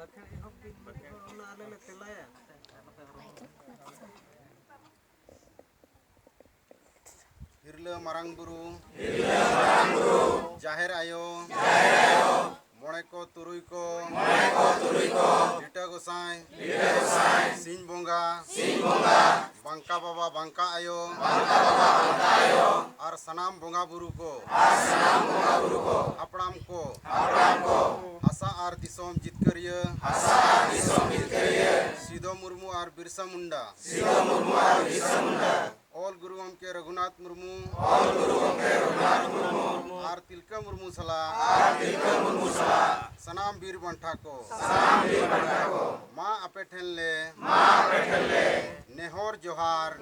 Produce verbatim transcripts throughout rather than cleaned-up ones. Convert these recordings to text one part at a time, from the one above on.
ᱚᱱᱟ ᱟᱞᱮ ᱞᱮ ᱛᱮᱞᱟᱭᱟ᱾ ᱦᱤᱨᱞᱟᱹ ᱢᱟᱨᱟᱝ ᱵᱩᱨᱩ, ᱡᱟᱦᱮᱨ ᱟᱭᱳ, ᱢᱚᱬᱮ ᱠᱚ ᱛᱩᱨᱩᱭ ᱠᱚ, ᱞᱤᱴᱟᱹ ᱜᱚᱸᱥᱟᱭ, ᱥᱤᱧ ᱵᱚᱸᱜᱟ, ᱵᱟᱝᱠᱟ ᱵᱟᱵᱟ, ᱵᱟᱝᱠᱟ ᱟᱭᱳ, ᱟᱨ ᱥᱟᱱᱟᱢ ᱵᱚᱸᱜᱟ ᱵᱩᱨᱩ ᱠᱚ, ᱦᱟᱯᱲᱟᱢ ᱠᱚ, ᱦᱟᱥᱟ ᱟᱨ ᱫᱤᱥᱚᱢ ᱡᱤᱛᱠᱟᱹᱨᱤᱭᱟᱹ, ᱥᱤᱫᱚ ᱢᱩᱨᱢᱩ ᱟᱨ ᱵᱤᱨᱥᱟ ᱢᱩᱱᱰᱟ, ᱚᱞ ᱜᱩᱨᱩ ᱜᱚᱢᱠᱮ ᱨᱚᱜᱷᱩᱱᱟᱛᱷ ᱢᱩᱨᱢᱩ, ᱟᱨ ᱛᱤᱞᱠᱟᱹ ᱢᱩᱨᱢᱩ ᱥᱟᱞᱟᱜ, ᱥᱟᱱᱟᱢ ᱵᱤᱨ ᱵᱟᱱᱴᱟ ᱠᱚ, ᱢᱟ ᱟᱯᱮ ᱴᱷᱮᱱ ᱞᱮ ᱱᱮᱦᱚᱨ ᱡᱚᱦᱟᱨ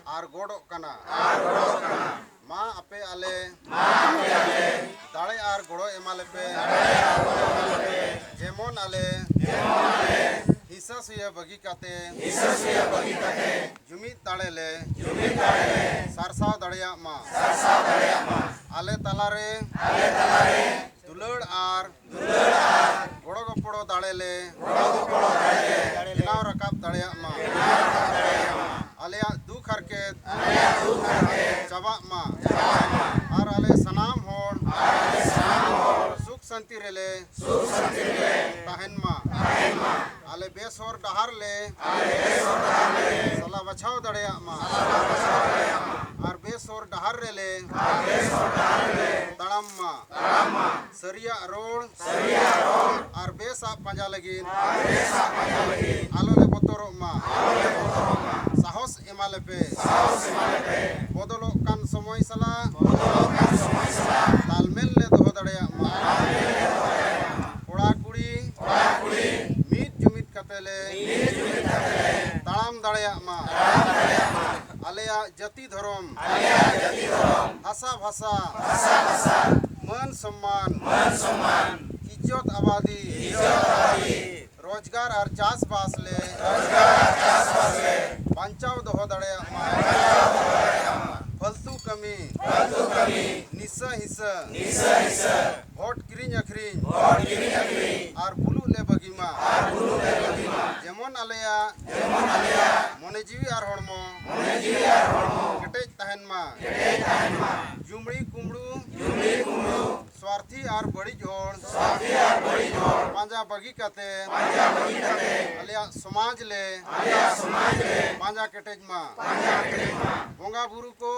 ᱟᱨ ᱜᱚᱰᱚᱜ ᱠᱟᱱᱟ᱾ ᱢᱟ ᱟᱯᱮ ᱟᱞᱮ ᱫᱟᱲᱮ ᱟᱨ ᱜᱚᱲᱚ ᱮᱢᱟ ᱞᱮᱯᱮ, ᱡᱮᱢᱚᱱ ᱟᱞᱮ ᱦᱤᱸᱥᱟᱹ ᱥᱩᱭᱟᱹ ᱵᱟᱹᱜᱤ ᱠᱟᱛᱮ ᱡᱩᱢᱤᱫ ᱫᱟᱲᱮ ᱞᱮ ᱥᱟᱨᱥᱟᱣ ᱫᱟᱲᱮᱭᱟᱜ ᱢᱟ᱾ ᱟᱞᱮ ᱛᱟᱞᱟᱨᱮ ᱫᱩᱞᱟᱹᱲ ᱟᱨ ᱜᱚᱲᱚ ᱜᱚᱯᱚᱲᱚ ᱫᱟᱲᱮ ᱞᱮ ᱵᱮᱱᱟᱣ ᱨᱟᱠᱟᱵ ᱫᱟᱲᱮᱭᱟᱜ ᱢᱟ᱾ ᱟᱞᱮᱭᱟᱜ ᱫᱩᱠ ᱦᱟᱨᱠᱮᱛ ᱪᱟᱵᱟᱜ ᱢᱟ ᱟᱨ ᱟᱞᱮ ᱥᱟᱱᱟᱢ ᱦᱚᱲ ᱥᱩᱠ ᱥᱟᱱᱛᱤ ᱨᱮᱞᱮ ᱛᱟᱦᱮᱱ ᱢᱟ᱾ ᱟᱞᱮ ᱵᱮᱥ ᱦᱚᱨ ᱰᱟᱦᱟᱨ ᱞᱮ ᱥᱟᱞᱟ ᱵᱟᱪᱷᱟᱣ ᱫᱟᱲᱮᱭᱟᱜ ᱢᱟ ᱟᱨ ᱵᱮᱥ ᱦᱚᱨ ᱰᱟᱦᱟᱨ ᱨᱮᱞᱮ ᱛᱟᱲᱟᱢ ᱢᱟ᱾ ᱥᱟᱹᱨᱤᱭᱟᱜ ᱨᱚᱲ ᱟᱨ ᱵᱮᱥᱟᱜ ᱯᱟᱸᱡᱟ ᱞᱟᱹᱜᱤᱫ ᱟᱞᱚ ᱞᱮ ᱵᱚᱛᱚᱨᱚᱜ ᱢᱟ᱾ ᱥᱟᱦᱚᱥ ᱮᱢᱟ ᱞᱮᱯᱮ᱾ ᱵᱚᱫᱚᱞᱚᱜ ᱠᱟᱱ ᱥᱚᱢᱚᱭ ᱥᱟᱞᱟᱜ ᱛᱟᱞᱢᱮᱞ ᱞᱮ ᱫᱚᱦᱚ ᱫᱟᱲᱮᱭᱟᱜ ᱢᱟ᱾ ᱠᱚᱲᱟ ᱠᱩᱲᱤ ᱢᱤᱫ ᱡᱩᱢᱤᱫ ᱠᱟᱛᱮ ᱞᱮ ᱛᱟᱲᱟᱢ ᱫᱟᱲᱮᱭᱟᱜ ᱢᱟ᱾ ᱟᱞᱮᱭᱟᱜ ᱡᱟᱹᱛᱤ ᱫᱷᱚᱨᱚᱢ, ᱦᱟᱥᱟ ᱵᱷᱟᱥᱟ, ᱢᱟᱹᱱ ᱥᱚᱢᱢᱟᱱ, ᱤᱡᱽᱡᱚᱛ ᱟᱵᱟᱫᱤ, ᱨᱳᱡᱽᱜᱟᱨ ᱟᱨ ᱪᱟᱥᱵᱟᱥ ᱞᱮ ᱵᱟᱧᱪᱟᱣ ᱫᱚᱦᱚ ᱫᱟᱲᱮᱭᱟᱜ ᱢᱟ᱾ ᱯᱷᱟᱹᱞᱛᱩ ᱠᱟᱹᱢᱤ, ᱱᱤᱥᱟᱹ ᱦᱤᱸᱥᱟᱹ, ᱵᱷᱳᱴ ᱠᱤᱨᱤᱧ ᱟᱹᱠᱷᱨᱤᱧ, ᱟᱨ ᱵᱩᱞᱩᱜ ᱵᱟᱹᱜᱤ ᱢᱟ᱾ ᱡᱮᱢᱚᱱ ᱟᱞᱮᱭᱟᱜ ᱢᱚᱱᱮ ᱡᱤᱣᱤ ᱟᱨ ᱦᱚᱲᱢᱚ ᱠᱮᱴᱮᱡ ᱛᱟᱦᱮᱱ ᱢᱟ᱾ ᱡᱩᱢᱲᱤ ᱠᱩᱢᱲᱩ ᱥᱣᱟᱨᱛᱷᱤ ᱟᱨ ᱵᱟᱹᱲᱤᱡ ᱦᱚᱲ ᱯᱟᱸᱡᱟ ᱵᱟᱹᱜᱤ ᱠᱟᱛᱮ ᱟᱞᱮᱭᱟᱜ ᱥᱚᱢᱟᱡᱽ ᱞᱮ ᱯᱟᱸᱡᱟ ᱠᱮᱴᱮᱡ ᱢᱟ᱾ ᱵᱚᱸᱜᱟ ᱵᱩᱨᱩ ᱠᱚ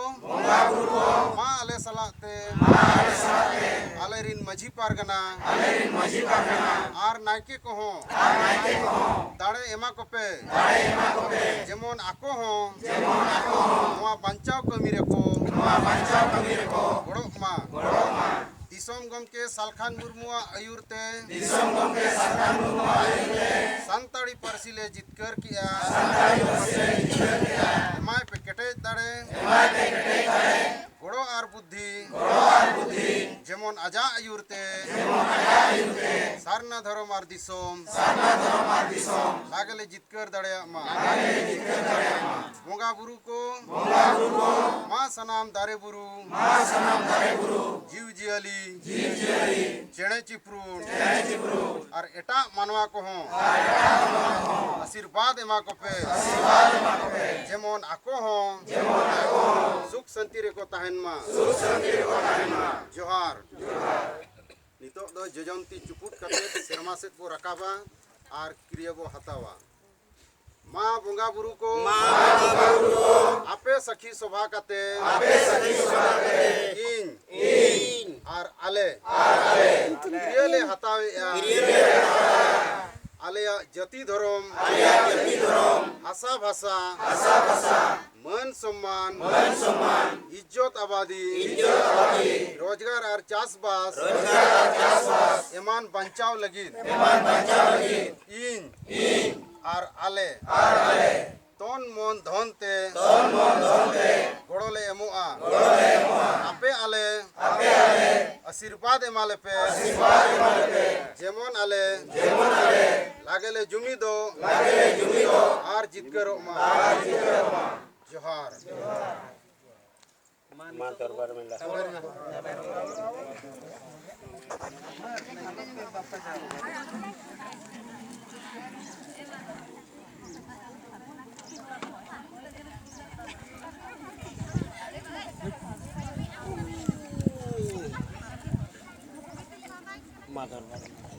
ᱢᱟ ᱟᱞᱮ ᱥᱟᱞᱟᱜ ᱛᱮ ᱟᱞᱮ ᱨᱤᱱ ᱢᱟᱹᱡᱷᱤ ᱯᱟᱨᱜᱟᱱᱟ ᱟᱨ ᱱᱟᱭᱠᱮ ᱠᱚᱦᱚᱸ ᱫᱟᱲᱮ ᱮᱢᱟ ᱠᱚᱯᱮ, ᱡᱮᱢᱚᱱ ᱟᱠᱚ ᱦᱚᱸ ᱱᱚᱣᱟ ᱵᱟᱧᱪᱟᱣ ᱠᱟᱹᱢᱤ ᱨᱮᱠᱚ ᱜᱚᱲᱚᱜ ᱢᱟ᱾ ᱫᱤᱥᱚᱢ ᱜᱚᱢᱠᱮ ᱥᱟᱞᱠᱷᱟᱱ ᱢᱩᱨᱢᱩᱣᱟᱜ ᱟᱹᱭᱩᱨ ᱛᱮ ᱥᱟᱱᱛᱟᱲᱤ ᱯᱟᱹᱨᱥᱤ ᱞᱮ ᱡᱤᱛᱠᱟᱹᱨ ᱠᱮᱜᱼᱟ᱾ ᱮᱢᱟᱭ ᱯᱮ ᱠᱮᱴᱮᱡ ᱫᱟᱲᱮ, ᱜᱚᱲᱚ ᱟᱨ ᱵᱩᱫᱽᱫᱷᱤ, ᱡᱮᱢᱚᱱ ᱟᱡᱟᱜ ᱟᱹᱭᱩᱨ ᱛᱮ ᱥᱟᱨᱱᱟ ᱫᱷᱚᱨᱚᱢ ᱟᱨ ᱫᱤᱥᱚᱢ ᱞᱟᱜᱮ ᱞᱮ ᱡᱤᱛᱠᱟᱹᱨ ᱫᱟᱲᱮᱭᱟᱜ ᱢᱟ᱾ ᱵᱚᱸᱜᱟ ᱵᱩᱨᱩ ᱠᱚ ᱢᱟ ᱥᱟᱱᱟᱢ ᱫᱟᱨᱮ ᱵᱩᱨᱩ ᱡᱤᱣᱤ ᱡᱤᱭᱟᱹᱞᱤ ᱪᱮᱬᱮ ᱪᱤᱯᱨᱩᱫ ᱟᱨ ᱮᱴᱟᱜ ᱢᱟᱱᱣᱟ ᱠᱚᱦᱚᱸ ᱟᱥᱤᱨᱵᱟᱫᱽ ᱮᱢᱟ ᱠᱚᱯᱮ, ᱡᱮᱢᱚᱱ ᱟᱠᱚ ᱦᱚᱸ ᱥᱩᱠ ᱥᱟᱱᱛᱤ ᱨᱮᱠᱚ ᱛᱟᱦᱮᱱ ᱢᱟ᱾ ᱡᱚᱦᱟᱨ᱾ ᱱᱤᱛᱚᱜ ᱫᱚ ᱡᱚᱡᱚᱱᱛᱤ ᱪᱩᱯᱩᱫ ᱠᱟᱛᱮ ᱥᱮᱨᱢᱟ ᱥᱮᱫ ᱵᱚ ᱨᱟᱠᱟᱵᱟ ᱟᱨ ᱠᱤᱨᱭᱟᱹ ᱵᱚ ᱦᱟᱛᱟᱣᱟ᱾ ᱢᱟ ᱵᱚᱸᱜᱟ ᱵᱩᱨᱩ ᱠᱚ ᱟᱯᱮ ᱥᱟᱹᱠᱷᱤ ᱥᱚᱵᱷᱟ ᱠᱟᱛᱮ ᱤᱧ ᱟᱨ ᱟᱞᱮ ᱠᱤᱨᱭᱟᱹ ᱞᱮ ᱦᱟᱛᱟᱣᱮᱜᱼᱟ᱾ ᱟᱞᱮᱭᱟᱜ ᱡᱟᱹᱛᱤ ᱫᱷᱚᱨᱚᱢ ᱦᱟᱥᱟ ᱵᱷᱟᱥᱟ ᱢᱟᱹᱱ ᱥᱚᱢᱢᱟᱱ ᱤᱡᱽᱡᱚᱛ ᱟᱵᱟᱫᱤ ᱨᱳᱡᱽᱜᱟᱨ ᱟᱨ ᱪᱟᱥᱵᱟᱥ ᱮᱢᱟᱱ ᱵᱟᱧᱪᱟᱣ ᱞᱟᱹᱜᱤᱫ ᱤᱧ ᱟᱨ ᱟᱞᱮ ᱛᱚᱱ ᱢᱚᱱ ᱫᱷᱚᱱ ᱛᱮ ᱜᱚᱲᱚ ᱞᱮ ᱮᱢᱚᱜᱼᱟ᱾ ᱟᱯᱮ ᱟᱞᱮ ᱟᱥᱤᱨᱵᱟᱫᱽ ᱮᱢᱟ ᱞᱮᱯᱮ, ᱡᱮᱢᱚᱱ ᱟᱞᱮ ᱞᱟᱜᱮ ᱞᱮ ᱡᱩᱢᱤᱫᱚᱜ ᱟᱨ ᱡᱤᱛᱠᱟᱹᱨᱚᱜ ᱢᱟ᱾ ᱡᱚᱦᱟᱨ᱾ ᱢᱟ ᱫᱚᱨᱵᱟᱨ ᱢᱮᱞᱟ᱾ ᱢᱟ ᱫᱚᱨᱵᱟᱨ ᱢᱮᱞᱟ᱾